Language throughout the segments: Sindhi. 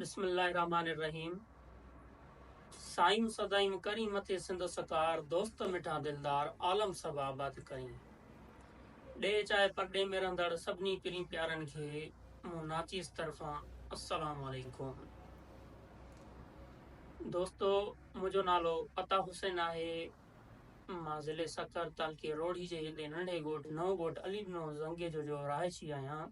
بسم الله الرحمٰن الرحيم سائين سدائين ڪرين مٿي سنڌ سڪار دوست مٺا دلدار عالم سڀ آباد ڪرين ڏيهه چاهي پرڏيهه ۾ رهندڙ سڀني پرين پيارن کي مون ناچيز طرفان السلام عليڪم دوستو منهنجو نالو عطا حسين آهي مان ضلعي سکر تعلقي روهڙي جي هڪڙي ننڍي ڳوٺ نئون ڳوٺ علي ڏنو زنگيجو جو رهائشي آهيان.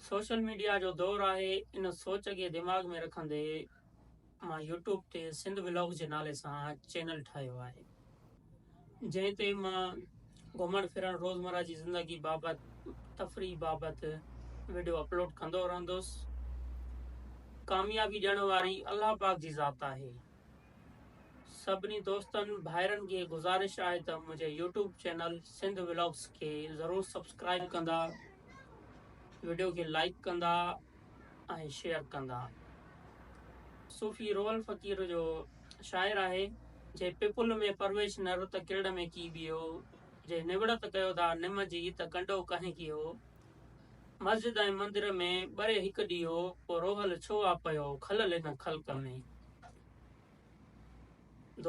سوشل ميڊيا جو دور آهي ان سوچ کي دماغ ۾ رکندي مان يوٽيوب تي سنڌ ولاگز جي نالي سان چينل ٺاهيو آهي جنهن تي مان گهمڻ ڦرڻ روزمره جي زندگي بابت تفريح بابت وڊيو اپلوڊ ڪندو رهندس ڪاميابي ڏيڻ واري الله پاڪ جي ذات آهي سڀني دوستن ڀائرن کي گذارش آهي ته منهنجي يوٽيوب چينل سنڌ ولاگس کي ضرور سبسڪرائب ڪندا وڊيو کي لائيڪ ڪندا ۽ شيئر ڪندا. صوفي روحل فقير جو شاعر آهي. جي پپل ۾ پرويش نه رت ڪرڙ ۾ ڪي ٻيو، جي نوڙت ڪيو ٿا نم جي ته ڪنڊو ڪنهن ڪيو، مسجد ۽ مندر ۾ ٻري هڪ ڏيئو، پو روحل ڇو آ پيو خلل هن خلق ۾.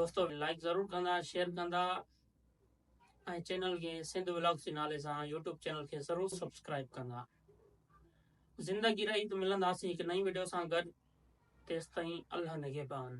دوستو لائيڪ ضرور ڪندا شيئر ڪندا ۽ چينل کي سنڌ ولاگس جي نالي سان يوٽيوب چينل کي ضرور سبسڪرائب ڪندا. زندگي رهي ته ملنداسين هڪ نئين وڊيو سان گڏ تيستائين الله نگهبان.